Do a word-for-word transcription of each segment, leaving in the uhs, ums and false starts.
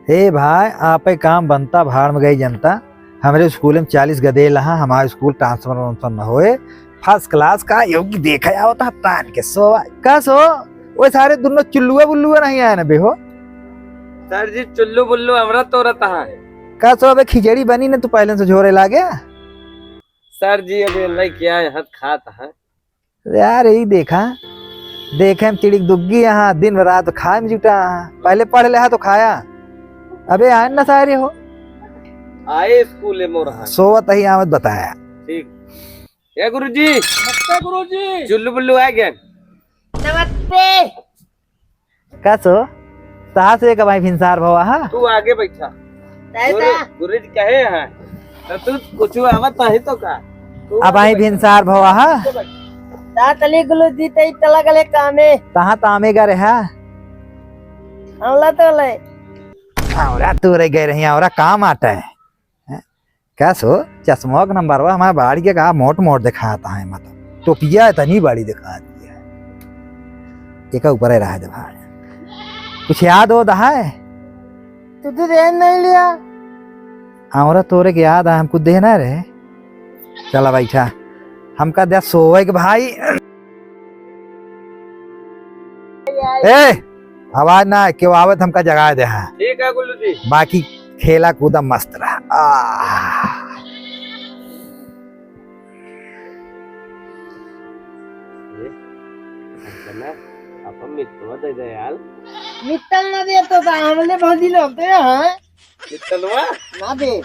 हे भाई, आपे काम बनता, भाड़ में गई जनता। हमरे स्कूल में चालीस गदे लहा, हमारे स्कूल ट्रांसफर वांसफर न होए। फर्स्ट क्लास का योगी देखे आवत ह, तान के सोवा। का सो? वो सारे दुनो चुल्लुआ बुल्लुआ नहीं आए न बे हो? सर जी, चुल्लू बुल्लू हमरा तो रहता है। का सो, अबे खिचड़ी बनी न, तू पहले से झोरे लागे। सर जी, अबे लेके आए हाथ खात है। यार, यही देखा, देखे हम तिड़िक दुग्गी यहाँ, दिन रात खाए में जुटा है। पहले पढ़ ले हा तो खाया, अबे आए न सारे हो। आए स्कूल में मोर हाथ। सोवत ही आवत बताया। ठीक। ए गुरुजी। नमस्ते गुरुजी। चुल्लू बुल्लू आ गए। नमस्ते। का सो? तहा से एक अबाई भिनसार भवा हा? तू आगे बैठा। नहीं गुरु, था। गुरुजी कहे हैं। तो तू कुछ आवत नहीं तो का? तू अबाई आगे बैठा। भिनसार भवा हा? ता तली गुरुजी ते तला गले कामे। तहा तामे गा रहा? हमला तो ले। औरा तू रह गए रही, औरा काम आटा है। हैं? का सो, चश्मा के नंबरवा हमारे बाड़ी के का मोट मोट दिखाता है, मतलब टोपिया इतनी बड़ी दिखाती है। एका ऊपर ही रहा दे भाई। कुछ याद हो दहाए? तू तो ध्यान नहीं लिया। हमरा तोरे के याद है, हम कुछ देना रे। चला बैठा, हमका दे सोवे के भाई। ए, आवाज ना, केहू आवत हमका जगाए दे, हाँ। ठीक है गुल्लू जी। बाकी खेला कूदा मस्त रहा। आह। ए, अंजना, अपन मित्रवा दे दे यार। मित्तल ना दे तो बा, हमले भौजी लोग तो यहाँ। मित्तलवा? ना दे। ए यार।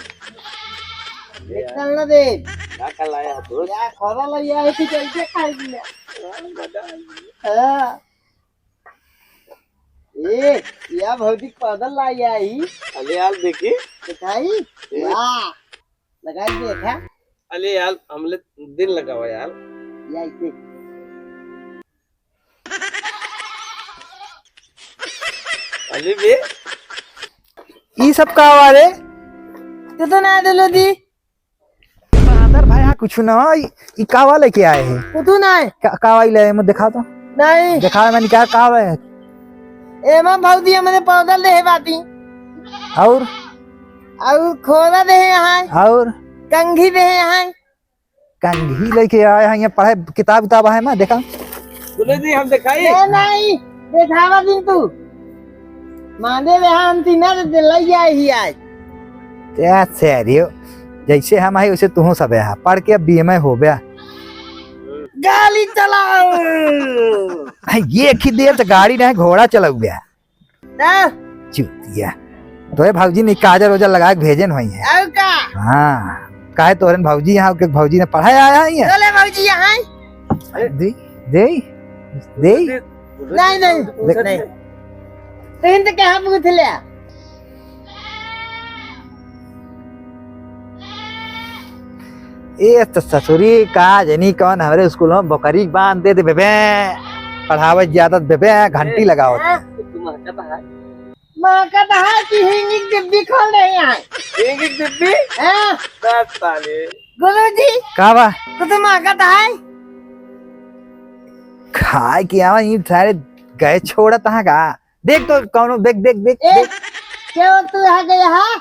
मित्तल ना दे। का का लाया है दोस्त? या खोरा लाया है कि कैसे खाई दिया? हाँ, मजा आ गया। हाँ। ए, या भौजी पाउडर लाई आई। अले यार देखी। दिखाई? ए। वाह। लगाई देखा। अले यार, हमले दिन लगावा यार। या इसे। अले बे। ई सब का हुआ रे? तू तो ना दिलो दी। बादर भाई, हाँ, कुछ ना, ई, ई कावा लेके आए हैं? कुछ ना है। का, कावा ही ले, मैं दिखा तो। नहीं। दिखा, मैंने क्या कावा है? एमा भौजी हमने पाउडर दे है बाती। और? और खोरा दे है यहाँ। और? कंघी दे है यहाँ। कंघी लेके आए हैं, यहाँ पढ़े, किताब, किताब है, मैं देखा। बोले जी, हम दिखाई? ए, नहीं, देखावा दिन तू। माने रे, हम तीना दे लई आई ही आज। क्या सैरियो, जैसे हम आई, वैसे तुहूँ सब यहाँ। पढ़ के अब बीए में हो गया। गाड़ी चलाओ। हाँ, ये एक ही देर तो गाड़ी नहीं, घोड़ा चलाऊ गया। ना। चूतिया। तोरे भौजी ने काजर ओजर लगा के भेजन होई है। और का? हाँ। काहे तोरन भौजी यहाँ के भौजी ने पढ़ाया आया ही है? चले भौजी यहाँ। दे, दे, दे। नहीं, नहीं, देख। नहीं। तो इनसे क्या हम पूछ लिया? ए तो ससुरी का जनी कौन हमरे स्कूल में बकरी बांध दे दे बेबे, पढ़ावे ज्यादा बेबे, घंटी लगावत। हाँ, तू महकत है। महकत है कि हिंगी की डिब्बी खोल रहे हैं। हिंगी की डिब्बी? हाँ। दस साले। गुरुजी। का बा? तू तो महकत है। खाए के आवा, ये सारे गए छोड़त है का? देख तो कौनो, देख, देख, देख, ए, देख। क्यों तू आ गया है?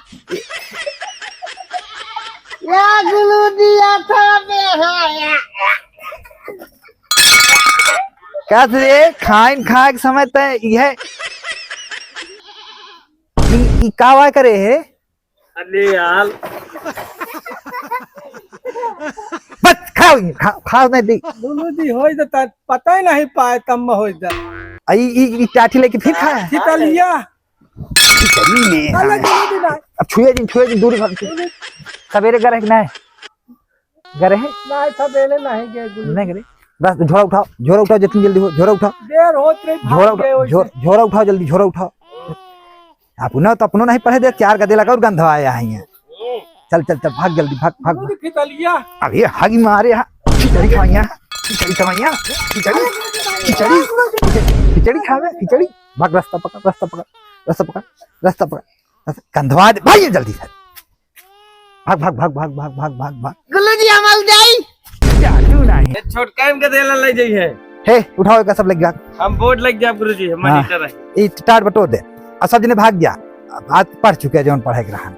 या गुलू दिया था बे, हाँ, या। का रे, खाइन खाए के समय तय ई है। ई, ई कावा करे है? अरे यार। बस, खाओ, खाओ, खाओ नहीं दी। गुलू जी, होई तो तार पता ही नहीं पाए, तब में होई तो। आ, ई, ई, ई टाठी लेके फिर खाए। छितलिया। छितली में, अरे, हाँ। गुलू जी ना। अब छुए दिन, छुए दिन दूरी भर। सवेरे गए रहे कि नहीं? गए रहे? नहीं, सवेरे नहीं गए गुलू। नहीं गए। बस झोरा उठाओ, झोरा उठाओ, जितनी जल्दी हो, झोरा उठाओ। देर होत रही, झोरा भाग गए उठाओ, वैसे। झोर-, झोरा उठाओ जल्दी, झोरा उठाओ। अपनो तो अपनो नहीं पढ़े दे, चार गदे लगा और गंधवा आया है यहाँ। चल, चल, चल, भाग जल्दी, भाग, भाग, भाग। फितलिया। अरे, हगी मारे, हाँ। खिचड़ी खवाइया, खिचड़ी खवाइया, खिचड़ी, खिचड़ी, खिचड़ी खावे, खिचड़ी। भाग, रास्ता पकड़, रास्ता पकड़, रास्ता पकड़, रास्ता पकड़, रास्ता, गंधवा दे, भाग जल्दी से। भाग, भाग, भाग। गुलू जी, हम आउ जाई। जादू नहीं। ये छोटका इनके देला ले जाई है। हे, उठाओ, एका सब लग गया। हम बोर्ड लग गया गुरु जी, हम हाँ। मॉनिटर है। ई टाट बटोर दे। आ सब जने भाग गया। बात पढ़ चुके, जौन पढ़े के रहन।